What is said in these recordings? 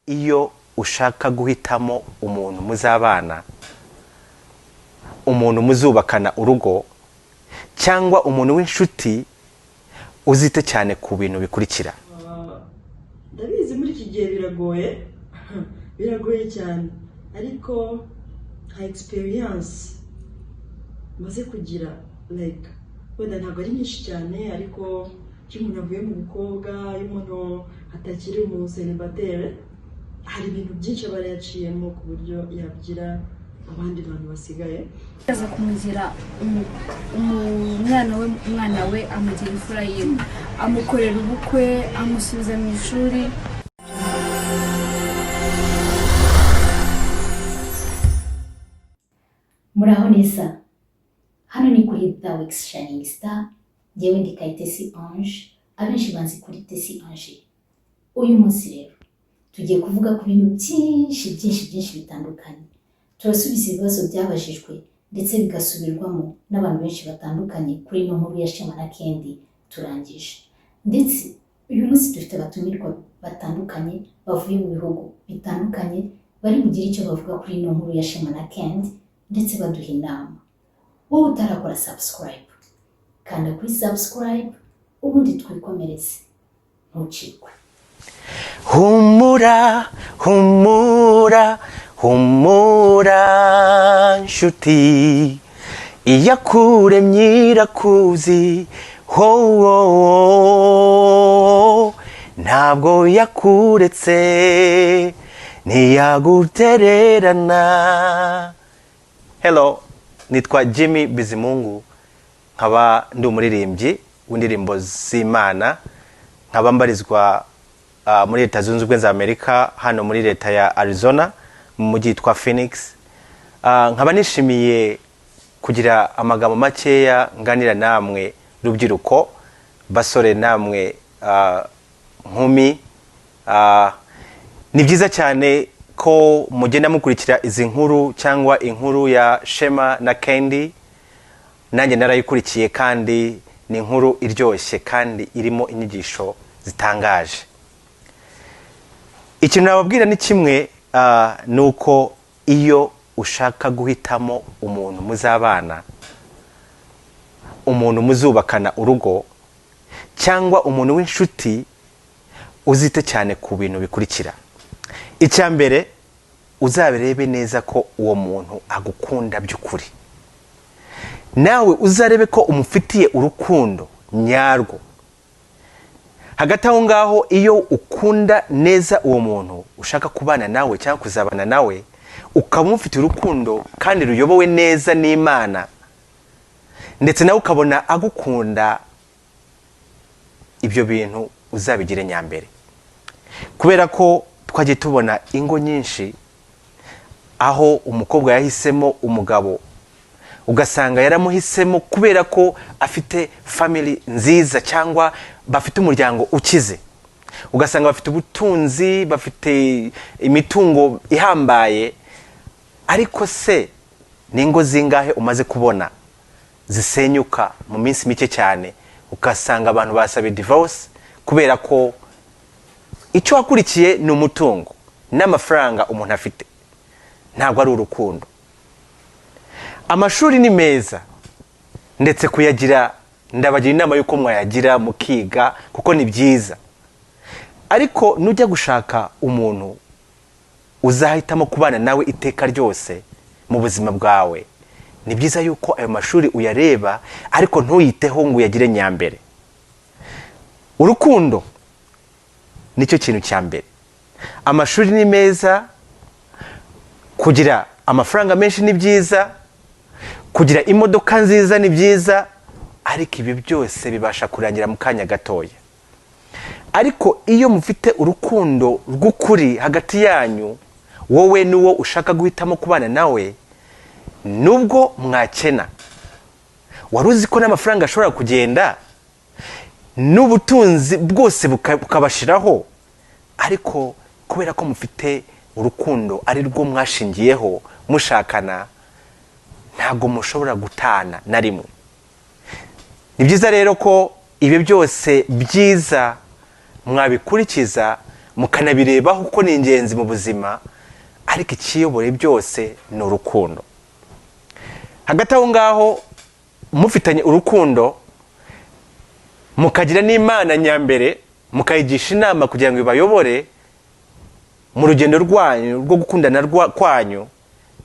Iyo ushaka guhitamo umuntu muzabana, umuntu muzubakana urugo, cyangwa umuntu w'inshuti, uzite cyane ku bintu bikurikira. Ndabizi muri iki gihe biragoye, biragoye cyane, ariko nka experience maze kugira, like wenda ntabwo ari nyinshi cyane, ariko iyo umuntu avuye mu bukobwa, iyo umuntu atakiri umucélibataire, hari ibintu byinshi aba yaraciyemo ku buryo yagira abandi bantu basigaye. Aza kumugira umwana we, umwana we amugira imfura yiwe, amukorera ubukwe, amusubiza mu ishuri. Muraho neza, hano ni kuri The Weeks Shining Star. Njyewe ndi Kayitesi Ange, abenshi banzi kuri Tesi Ange. Uyu munsi rero tugiye kuvuga ku bintu byinshi byinshi byinshi bitandukanye. Turasubiza ibibazo byabajijwe ndetse bigasubirwamo n'abantu benshi batandukanye kuri ino nkuru ya Shema na Kendi turangije. Ndetse uyu munsi dufite abatumirwa batandukanye bavuye mu bihugu bitandukanye, bari bugire icyo bavuga kuri ino nkuru ya Shema na Kendi ndetse baduha inama. Wowe utarakora subscribe, kanda kuri subscribe, ubundi twikomereze, ntucikwe. Humura, humura, humura nshuti, iyakuremye irakuzi ho, ntabwo yakuretse, ntiyagutererana. Hello, nitwa Jimmy Bizimungu, nkaba ndi umuririmbyi w'indirimbo z'Imana, nkaba mbarizwa muri Leta Zunze Ubumwe za Amerika, hano muri leta ya Arizona, mu mujyi witwa Phoenix. Nkaba nishimiye kugira amagambo makeya nganira namwe rubyiruko, basore namwe nkumi. Ni byiza cyane ko mugenda mukurikira izi nkuru cyangwa inkuru ya Shema na Kendi. Nanjye narayikurikiye kandi ni inkuru iryoshye kandi irimo inyigisho zitangaje. Ikintu nababwira ni kimwe, ni uko iyo ushaka guhitamo umuntu muzabana, umuntu muzubakana urugo, cyangwa umuntu w'inshuti, uzite cyane ku bintu bikurikira. Icya mbere, uzabirebe neza ko uwo muntu agukunda by'ukuri, nawe uzarebe ko umufitiye urukundo nyarwo. Hagati aho ngaho, iyo ukunda neza uwo muntu ushaka kubana nawe cyangwa kuzabana nawe, ukaba umufitiye urukundo kandi ruyobowe neza n'Imana, ndetse nawe ukabona agukunda, ibyo bintu uzabigire nyambere, kubera ko twagiye tubona ingo nyinshi aho umukobwa yahisemo umugabo, ugasanga yaramuhisemo kubera ko afite family nziza cyangwa bafite umuryango ukize, ugasanga bafite ubutunzi, bafite imitungo ihambaye. Ariko se ni ingo zingahe umaze kubona zisenyuka mu minsi mike cyane, ugasanga abantu basabye divorce kubera ko icyo wakurikiye ni umutungo n'amafaranga umuntu afite, ntabwo ari urukundo? Amashuri ni meza, ndetse kuyagira ndabagira inama y'uko mwayagira mukiga, kuko ni byiza. Ariko nujya gushaka umuntu uzahitamo kubana nawe iteka ryose mu buzima bwawe, ni byiza yuko ayo mashuri uyareba, ariko ntuyiteho ngo uyagire nyambere. Urukundo nicyo kintu cya mbere. Amashuri ni meza, kugira amafaranga menshi ni byiza, kugira imodoka nziza ni byiza, ariko ibi byose bibasha kurangira mu kanya gatoya. Ariko iyo mufite urukundo rw'ukuri hagati yanyu, wowe n'uwo ushaka guhitamo kubana nawe, nubwo mwakena, wari uzi ko n'amafaranga ashobora kugenda n'ubutunzi bwose bukabashiraho, ariko kubera ko mufite urukundo ari rwo mwashingiyeho mushakana, ntabwo mushobora gutana na rimwe. Ni byiza rero ko ibyo byose byiza mwabikurikiza. Mukanabirebaho kuko ni ingenzi mu buzima, ariko ikiyobore byose ni urukundo. Hagati aho ngaho, mufitanye urukundo, mukagira n'Imana nyambere, mukayigisha inama kugira ngo ibayobore mu rugendo rwanyu rwo gukundana kwanyu,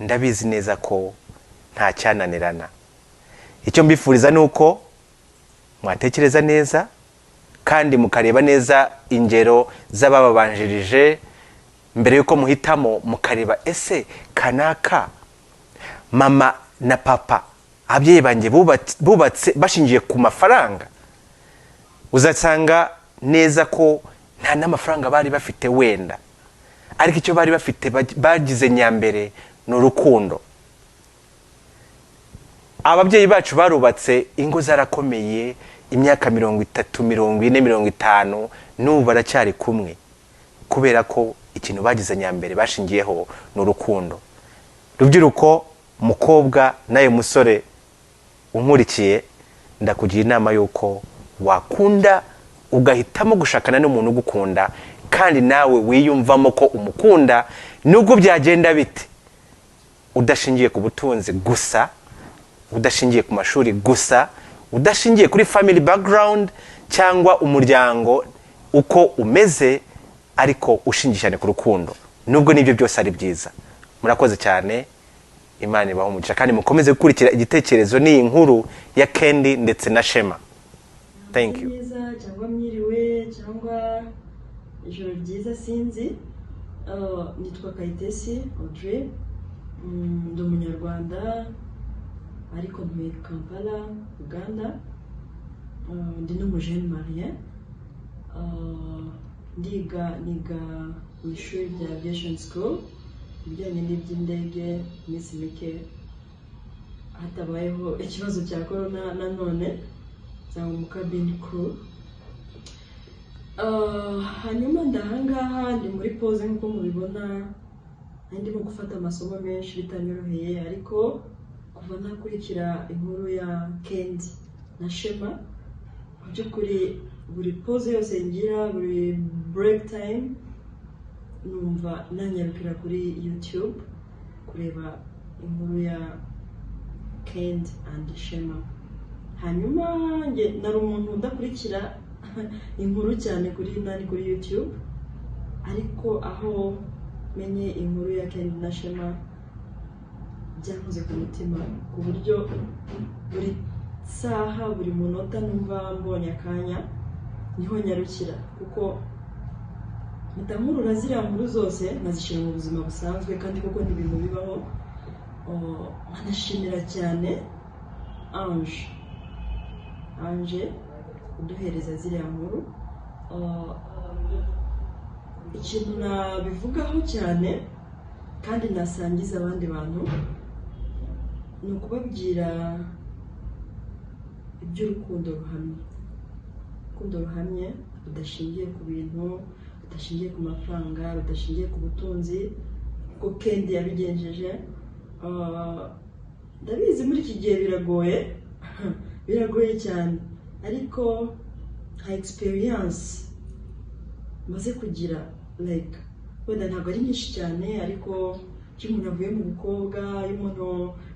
ndabizi neza ko nta cyananirana. Icyo mbifuriza ni uko mwatekereza neza kandi mukareba neza ingero z'abababanjirije mbere y'uko muhitamo, mukareba: ese kanaka, mama na papa, ababyeyi banjye bubatse bashingiye ku mafaranga? Uzasanga neza ko nta n'amafaranga bari bafite wenda, ariko icyo bari bafite bagize nyambere ni urukundo. Ababyeyi bacu barubatse, ingo zarakomeye imyaka 30, 40, 50, n'ubu baracyari kumwe kubera ko ikintu bagize nyambere bashingiyeho ni urukundo. Rubyiruko, mukobwa nawe musore unkurikiye, ndakugira inama y'uko wakunda, ugahitamo gushakana n'umuntu ugukunda kandi nawe wiyumvamo ko umukunda, nubwo byagenda bite, udashingiye ku butunzi gusa, udashingiye ku mashuri gusa, udashingiye kuri family background cyangwa umuryango uko umeze, ariko ushingiye cyane ku rukundo, nubwo n'ibyo byose ari byiza. Murakoze cyane, Imana ibahe umugisha, kandi mukomeze gukurikira igitekerezo n'iyi nkuru ya Kendi ndetse na Shema. Thank you. Neza cyangwa mwiriwe cyangwa ijoro ryiza, sinzi. Nitwa Kayitesi Audrey. Ndi umunyarwanda ariko ntuye Kampala, Uganda. Ndi n'umujene marié. Ndiga, niga mu ishuri rya aviation school, ibijyanye n'iby'indege. Iminsi mike, hatabayeho ikibazo cya corona nanone, nzaba mu cabin crew. Hanyuma ndahangaha ndi muri pause nk'uko mubibona, nari ndimo gufata amasomo menshi bitanyoroheye, ariko kuva nakurikira inkuru ya Kendi na Shema, mu by'ukuri buri pause yose ngira, buri break time, numva nanyarukira kuri YouTube kureba inkuru ya Kendi and Shema. Hanyuma njye nari umuntu udakurikira inkuru cyane kuri nani, kuri YouTube, ariko aho menye inkuru ya Kendi na Shema byankoze ku mutima, ku buryo buri saha, buri munota numva mbonye akanya niho nyarukira, kuko mpita nkurura ziriya nkuru zose nkazishyira mu buzima busanzwe, kandi koko ni ibintu bibaho. Oh, nkanashimira cyane Ange uduhereza ziriya nkuru. Oh, ikintu nabivugaho cyane kandi nasangiza abandi bantu ni ukubabwira iby'urukundo ruhamye, urukundo ruhamye rudashingiye ku bintu, rudashingiye ku mafaranga, rudashingiye ku butunzi, kuko Kendi yabigenjeje. Ndabizi muri iki gihe biragoye, biragoye cyane, ariko nka experience maze kugira, like wenda ntabwo ari nyinshi cyane, ariko iyo umuntu avuye mu bukobwa, iyo umuntu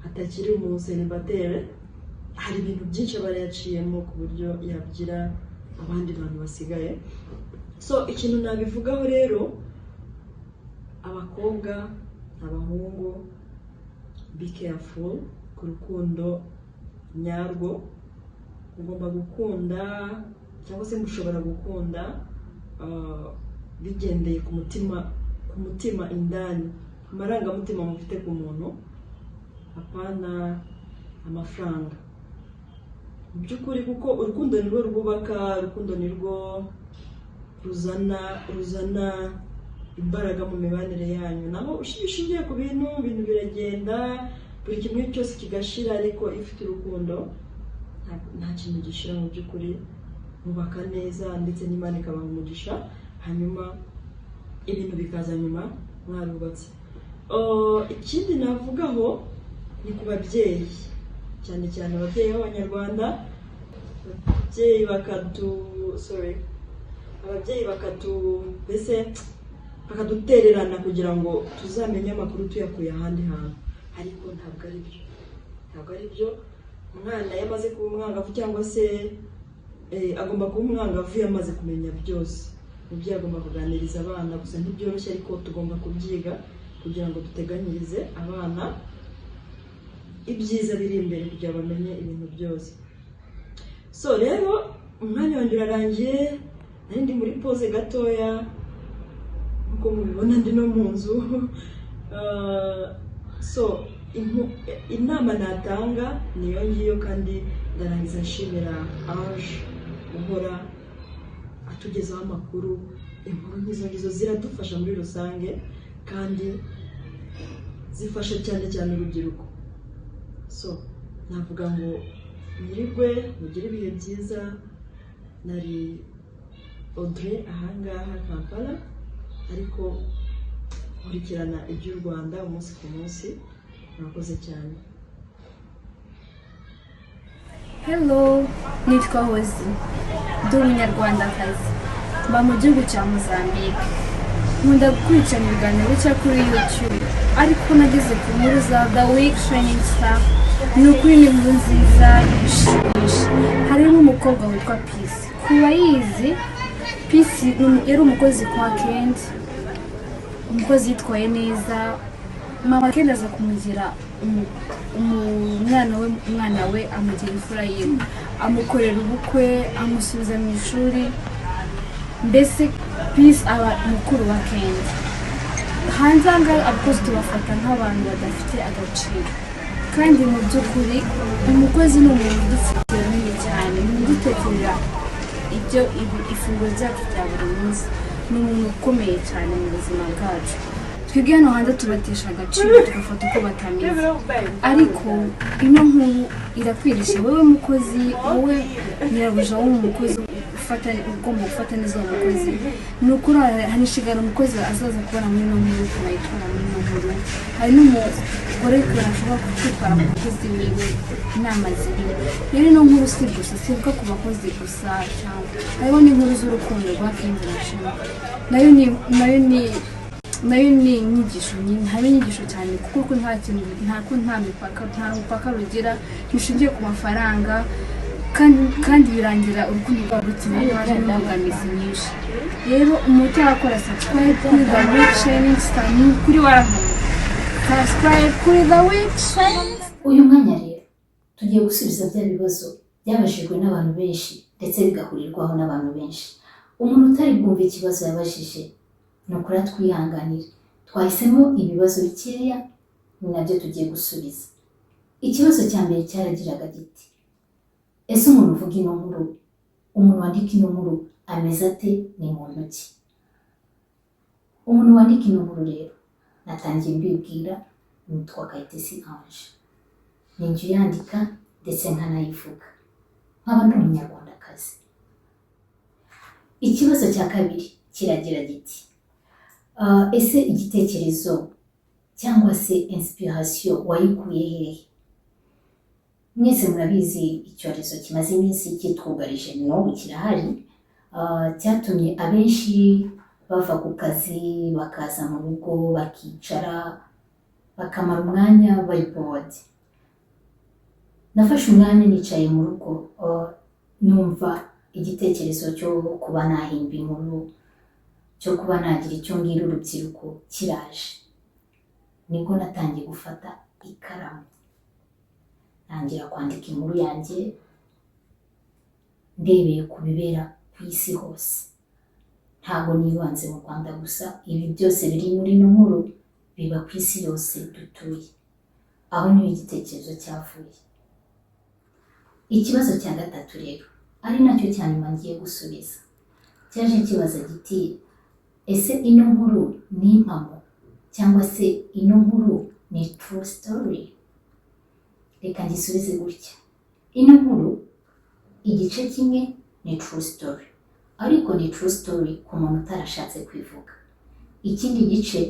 atakiri umuseribateri, hari ibintu byinshi aba yaciyemo ku buryo yabyira abandi bantu basigaye. So ikintu nabivugaho rero, abakobwa, abahungu, be careful ku rukundo nyarwo. Ugomba gukunda cyangwa se mushobora gukunda bigendeye ku mutima, ku mutima indani, amarangamutima mufite ku muntu, apana amafaranga mu by'ukuri, kuko urukundo nirwo rwubaka, urukundo nirwo ruzana imbaraga mu mibanire yanyu. Naho ushingiye ku bintu, ibintu biragenda, buri kimwe cyose kigashira, ariko iyo ufite urukundo nta kintu gishira mu by'ukuri. Mubaka neza ndetse n'Imana ikabaha umugisha, hanyuma ibintu bikaza nyuma mwarubatse. Ikindi navugaho ni ku babyeyi, cyane cyane ababyeyi b'Abanyarwanda, ababyeyi bakadu sorry, Ababyeyi bakatu mbese bakadutererana kugira ngo tuzamenye amakuru tuyakuye ahandi hantu, ariko ntabwo ari byo, ntabwo ari byo. Umwana iyo amaze kuba umwangavu, cyangwa se agomba kuba umwangavu iyo amaze kumenya byose. Umubyeyi agomba kuganiriza abana, gusa ntibyoroshye, ariko tugomba kubyiga kugira ngo duteganyirize abana ibyiza biri imbere, kugira ngo bamenye ibintu byose. So rero umwanya wanjye urarangiye. Nari ndi muri pause gatoya, nk'uko mubibona ndi no mu nzu. So inama natanga niyo ngiyo, kandi ndarangiza nshimira Ange uhora atugezaho amakuru. Inkuru nk'izo ngizo ziradufasha muri rusange, kandi zifasha cyane cyane urubyiruko. So navuga ngo mwirigwe, mugire ibihe byiza. Nari Audrey ahangaha Kampala, ariko nkurikirana iby'u Rwanda umunsi ku munsi. Murakoze cyane. Hello, nitwa Hozi, ndi umunyarwandakazi, mba mu gihugu cya Mozambique. Nkunda gukurikirana ibiganiro bica kuri YouTube, ariko nageze ku nkuru za The Week Shining Star. Ni ukuri ni inkuru nziza ishimisha. Harimo umukobwa witwa Peace. Ku bayizi, Peace yari umukozi kwa Kendi, umukozi yitwaye neza. Mama Kendi aza kumugira umwana we, amugira imfura yiwe, amukorera ubukwe, amusubiza mu ishuri. Mbese Peace aba mukuru wa Kendi. Hanze aha ngaha abakozi tubafata nk'abantu badafite agaciro, kandi mu by'ukuri umukozi ni umuntu udufitiye runini cyane, ni umuntu udutekerera ibyo ifunguro ryacu rya buri munsi, ni umuntu ukomeye cyane mu buzima bwacu. Twebwe hano hanze tubatesha agaciro, tugafata uko batameze, ariko ino nkuru irakwigisha wowe mukozi, wowe nyirabuja w'umukozi, ufata ugomba gufata neza uwo mukozi. Ni ukuri hari inshingano umukozi azaza kubona muri ino nkuru, ukuntu ayitwara muri ino nkuru. Hari n'umugore ukuntu ashobora kwitwara ku mukozi wiwe, inama zirimo. Rero ino nkuru si gusa, sivuga ku bakozi gusa, cyangwa hariho n'inkuru z'urukundo rwa Kenzi na Shema. Nayo ni inyigisho nyine, harimo inyigisho cyane, kuko ko nta kintu, nta ko nta mipaka, nta mupaka rugira, ntishingiye ku mafaranga, kandi birangira urukundo rwabo rutsinze, harimo imbogamizi nyinshi. Rero umuntu utarakora subscribe kuri The Week Shining Star, ni ukuri warahawe subscribe kuri The Week Shining. Uyu mwanya rero tugiye gusubiza bya bibazo byabajijwe n'abantu benshi, ndetse bigahurirwaho n'abantu benshi. Umuntu utari bwumve ikibazo yabajije, ni ukuri atwihanganire. Twahisemo ibibazo bikeya, ni nabyo tugiye gusubiza. Ikibazo cya mbere cyaragiraga giti: "Ese umuntu uvuga ino nkuru, umuntu wandika ino nkuru ameze ate? Ni muntu ki?" Umuntu wandika ino nkuru rero, natangiye mbibwira, nitwa Kayitesi Ange. Ni njye uyandika ndetse nkanayivuga, nkaba ndi umunyarwandakazi. Ikibazo cya kabiri kiragira giti: "Ese igitekerezo cyangwa se inspiration wayikuye hehe?" Mwese murabizi icyorezo kimaze iminsi kitwugarije, n'ubu kirahari, cyatumye abenshi bava ku kazi bakaza mu rugo, bakicara, bakamara umwanya bari bored. Nafashe umwanya nicaye mu rugo, numva igitekerezo cyo kuba nahimba inkuru, cyo kuba nagira icyo mbwira urubyiruko kiraje. Nibwo natangiye gufata ikaramu, ntangira kwandika inkuru yanjye ndebeye ku bibera ku isi hose. Ntabwo nibanze mu Rwanda gusa, ibi byose biri muri ino nkuru biba ku isi yose dutuye. Aho niho igitekerezo cyavuye. Ikibazo cya gatatu rero, ari nacyo cya nyuma ngiye gusubiza, cyaje kibaza giti: "Ese ino nkuru ni impamo cyangwa se ino nkuru ni true story?" Reka ngisubize gutya: ino nkuru igice kimwe ni true story, ariko ni true story ku muntu utarashatse kwivuga. Ikindi gice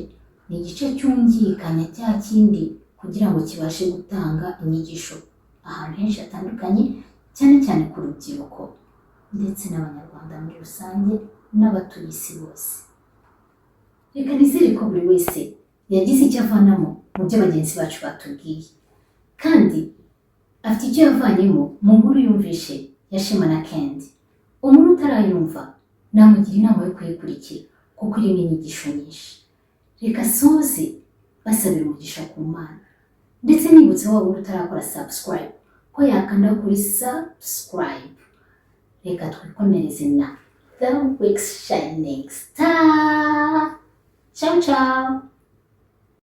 ni igice cyungikanya cya kindi kugira ngo kibashe gutanga inyigisho ahantu henshi hatandukanye, cyane cyane ku rubyiruko ndetse n'abanyarwanda muri rusange. n'abatuye isi bose. Reka nizere ko buri wese yagize icyo avanamo mu byo bagenzi bacu batubwiye, kandi afite icyo yavanyemo mu nkuru yumvishe ya Shema na Kendi. Umuntu utarayumva namugira inama yo kuyikurikira kuko irimo inyigisho nyinshi. Reka soze basabira umugisha ku Mana, ndetse nibutse wa wundi utarakora subscribe ko yakanda kuri subscribe. Reka twikomereze na The Week's Shining Star. Ciao ciao.